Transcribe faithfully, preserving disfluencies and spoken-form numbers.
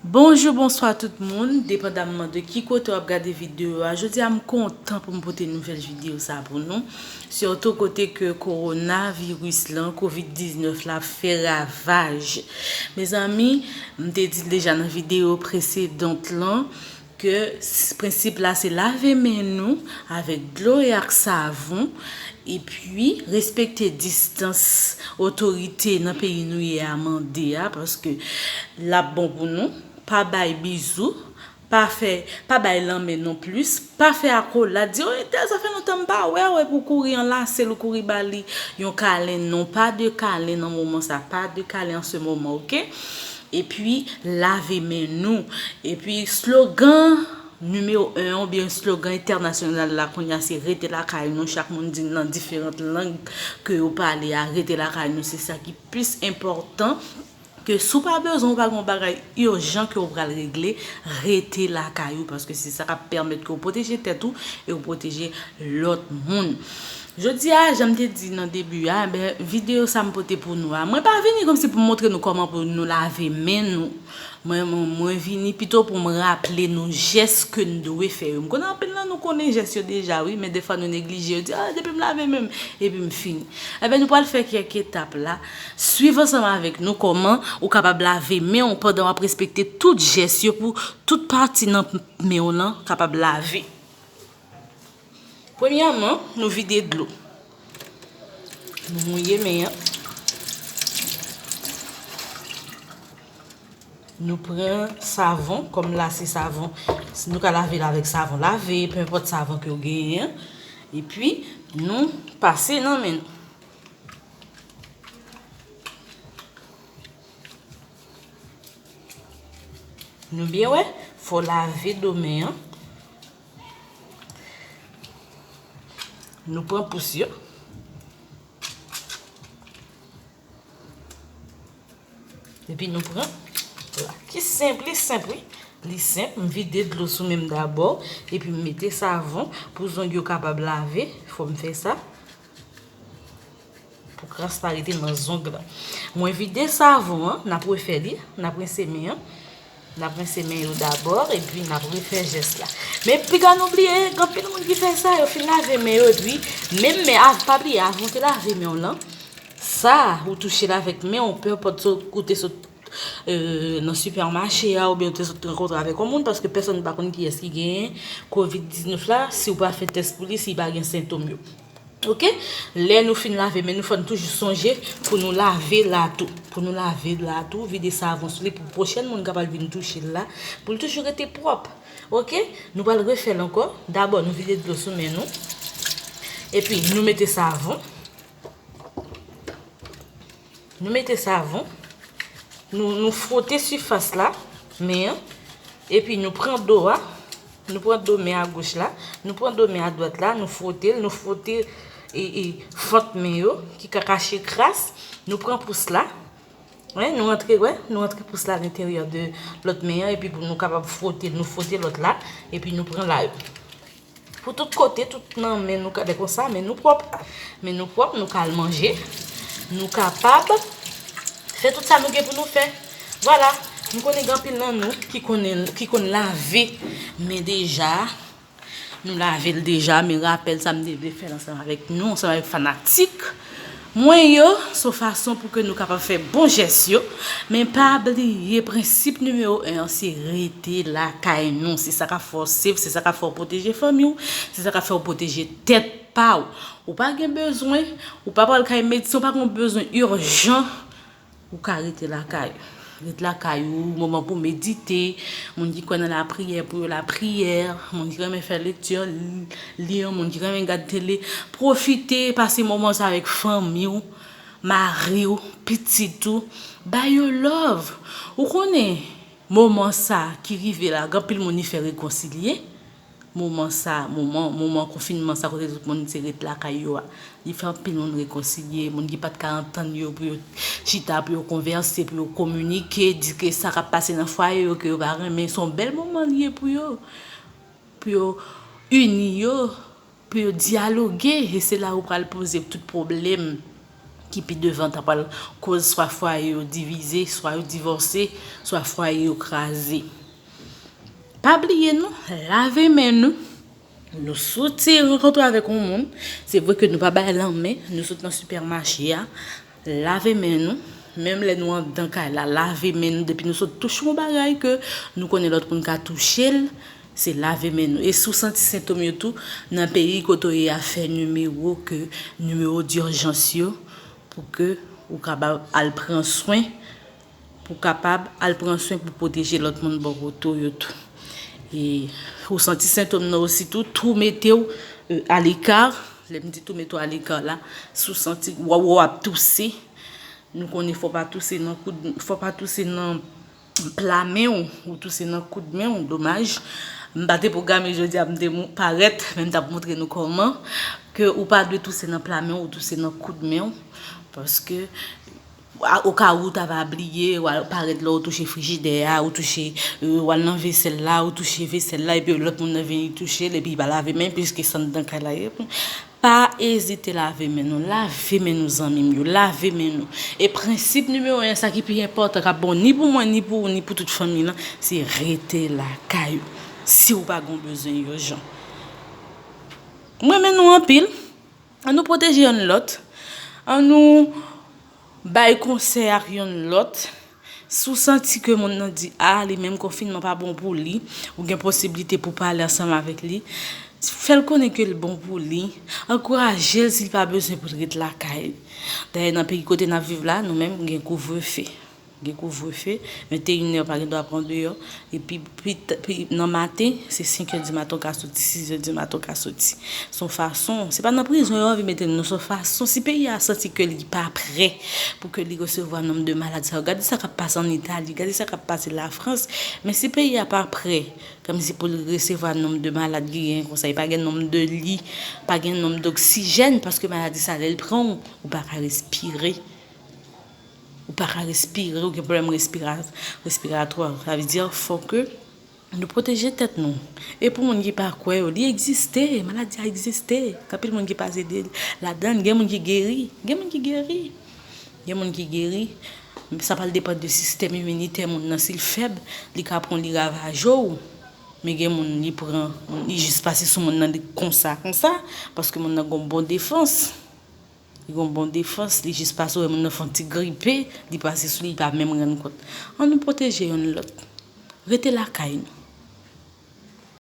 Bonjou, bonswa tout moun, depandamman de ki kote w ap gade videyo a. Jodi a, m kontan pou m pote nouvèl videyo sa pou nou. Sitou kote ke kowonaviris lan, kovid diznèf la, ap fè ravaj. Mezanmi, m te di l deja nan videyo presedant lan, ke s- prensip la se lave men nou avèk dlo e ak savon, epi respekte distans otorite nan peyi nou ye a mande a, paske l ap bon pou nou. Pa bay bizou, pa fè, pa bay lanmen non plis, pa fè akolad, di, "O, entèl, sa fè lontan m pa wè w," epi w kouri anlase l, ou kouri ba li yon kalen. Non, pa de kalen nan moman sa, pa de kalen an se moman, oke? Epi, lave men nou. Epi, slogan nimewo en oubyen slogan entènasyonal la kounye a se rete lakay nou. Chak moun di l nan diferan lang ke yo pale a, rete lakay nou, se sa ki plis enpòtan. Ke si w pa bezwen, ou pa gen yon bagay ijan ke w pral regle, rete lakay ou, paske se sa k ap pèmèt ke w pwoteje tèt ou e w pwoteje lòt moun. Jodi a, jan m te di nan debi a, ben, videyo sa m pote pou nou a, mwen pa vini kòmsi pou m montre nou kòman pou nou lave men nou. Mwen, mwen, mwen vini pito pou m raple nou jès ke n dwe fè yo. M konnen anpil nan nou konnen jès yo deja, wi, men defwa nou neglije yo, di, "Ah, depi m lave men m, epi m fini." Enben, nou pral fè kèk etap la. Swiv ansanm avèk nou kòman ou kapab lave men w pandan w ap respekte tout jès yo pou tout pati nan men w lan kapab lave. Premyèman, nou vide dlo. Nou mouye men an. Nou pran savon, kòm la se savon, nou ka lave l avèk savon lave, penpòt savon ke w genyen an. Epi, nou pase nan men nou. Nou byen wè, fò w lave do men an. Nou pran pous yo. Epi nou pran la. Ki senp, li senp, wi. Li senp, m vide dlo sou men m dabò, epi m mete savon. Pou zong yo kapab lave, fò m fè sa. Pou kras pa rete nan zong lan. Mwen vide savon an, n ap refè li, n ap rense men an. N ap rense men yo dabò, epi n ap refè jès la. Men piga nou bliye, gen anpil moun ki fè sa, yo fin lave men yo, epi menm men, av- pa bliye, avan w te lave men w lan, sa, ou touche l avèk men w, pe enpòt sot, ou te sot, e, nan sipèmache a, oubyen ou te sot rankontre avèk yon moun, paske pèsonn pa konn kiyès ki genyen kovid diznèf la, si w pa fè tès pou li, si li pa gen sentòm yo. Oke? Lè nou fin lave men nou, fò n toujou sonje pou nou lave la tou. Pou nou lave la tou, vide savon sou li pou pwochèn moun k ap al vin touche l la, pou l toujou rete pwòp. Oke? Nou pral refè l ankò. Dabò, nou vide dlo sou men nou. Epi, nou mete savon. Nou mete savon. Nou, nou fwote sifas la, men an. Epi nou pran do a. Nou pran do men agoch la. Nou pran do men adwat la. Nou fwote l. Nou fwote e, e, fant men yo ki ka kache kras. Nou pran pous la. Wè, nou antre, wè, nou antre pous la alenteryè de lòt men an. Epi pou nou kapab fwote l, nou fwote lòt la. Epi nou pran la yo. Pou tout kote, tout nan men nou ka, lè konsa, men nou pwòp. Men nou pwòp, nou ka al manje. Nou kapab fè tout sa nou gen pou nou fè. Vwala, m konnen gen anpil nan nou ki konnen, ki konn lave men deja. Nou lave l deja, men rapèl sa m te vle fè l ansanm avèk nou, ansanm avèk fanatik mwen yo, se yon fason pou ke nou kapab fè bon jès yo. Men pa bliye, prensip nimewo en an, se rete lakay nou. Se sa k ap fè w safe, se sa k ap fè w pwoteje fanmi w, se sa k ap fè w pwoteje tèt pa w. Ou pa gen bezwen, ou pa pral kay medsen, ou pa gen bezwen ijan. Ou ka rete lakay ou. Ret lakay ou, moman pou medite. Moun ki kwè nan lapriyè, pou yo lapriyè. Moun ki renmen fè lekti, li, li, moun ki renmen gad tele. Pwofite pase moman sa avèk fanmi w, mari w, pitit ou. Ba yo love. Ou konnen, moman sa ki rive la, gen anpil moun li fè rekonsilye. Moman sa, moman, moman konfinman sa kote tout moun se ret lakay yo a. Li fè anpil moun rekonsilye, moun ki pa t ka antann yo pou yo chita, pou yo konvèse, pou yo kominike, di ke sa k ap pase nan fwaye yo ke yo pa renmen, se yon bèl moman li ye pou yo. Pou yo ini yo, pou yo dyaloge, e se la ou pral poze tout pwoblèm. ki pi devan ta pral koz swa fwaye yo divize, swa yo divòse, swa fwaye yo kraze. Pa bliye non, lave men nou. Nou soti rankontre avèk yon moun, se vre ke nou pa bay lanmen, nou sot nan sipèmache a, lave men nou. Menm lè nou anndan kay la, lave men nou. Depi nou sot touche yon bagay ke nou konnen lòt moun ka touche l, se lave men nou. E si w santi sentòm yo tou, nan peyi kote w ye a, fè nimewo ke, nimewo dijans yo, pou ke ou kapab al pran swen, pou kapab al pran swen pou pwoteje lòt moun bò kote w yo tou. E ou santi sentòm nan osi tou, tou mete w, e, aleka. Lè m di tou mete w aleka la, si w santi w, w ap touse, nou konnen fò pa touse nan koud, fò pa touse nan pla men w, ou touse nan koud men w, domaj. M pa te pwograme jodi a pou m te mou-, parèt, men m t ap montre nou kòman ke ou pa dwe touse nan pla men w, ou touse nan koud men w, paske a, okawou w ta va bliye, w al parèt lè w touche frijidè a, ou touche, e, w al nan vesèl la, ou touche vesèl la, epi lòt moun nan vini touche l, epi li pa lave men, piske se anndan kay la ye. Pa ezite lave men nou, lave men nou zanmi m yo, lave men nou. E prensip nimewo en sa ki pi enpòtan, k ap bon ni pou mwen, ni pou ou, ni pou tout fanmi lan, se rete lakay ou. Si w pa gen yon bezwen ijan. M renmen nou anpil. An nou pwoteje yonn lòt. An nou bay konsèy ak yonn lòt. Si w santi ke moun nan di, a, li menm konfinman pa bon pou li, ou gen posiblite pou pale ansanm avèk li, fè l konnen ke l bon pou li. Ankouraje l si l pa bezwen pou l ret lakay li. Dayè, nan peyi kote n ap viv la, nou menm, gen kouvrefe. Gen kouvrefe, vennteyen w pa gen dwa pran deyò. Epi, pi, pi, nan maten, se senk è di maten w ka soti, sis è di maten w ka soti. Se yon fason, se pa nan prizon yo anvi mete nou, se yon fason. Si peyi a santi ke li pa prè pou ke li resevwa nonm de malad sa yo, gade sa k ap pase ann Itali, gade sa k ap pase Lafrans, men si peyi a pa prè, kòmsi pou li resevwa nonm de malad ki gen konsa, li pa gen nonm de li, pa gen nonm doksijèn, paske maladi sa, lè l pran w, ou pa ka respire. Ou pa ka respire, ou gen pwoblèm respira-, respiratwa. Sa vle di, fò ke nou pwoteje tèt nou. E pou moun ki pa kwè yo, li egziste, maladi a egziste. Gen anpil moun ki pase de ladan l, gen moun ki geri, gen moun ki geri. Gen moun ki geri, sa pral depann de sistèm iminitè moun nan, si l fèb, li ka pran, li ravaje w. Men gen moun, li pran, li jis pase sou moun nan, li konsa, konsa, paske moun nan gen yon bon defans. Li gen yon bon defans, li jis pase, wè moun nan fè yon ti gripe, li pase sou li, li pa menm rann kont. An nou pwoteje yonn lòt. Rete lakay nou.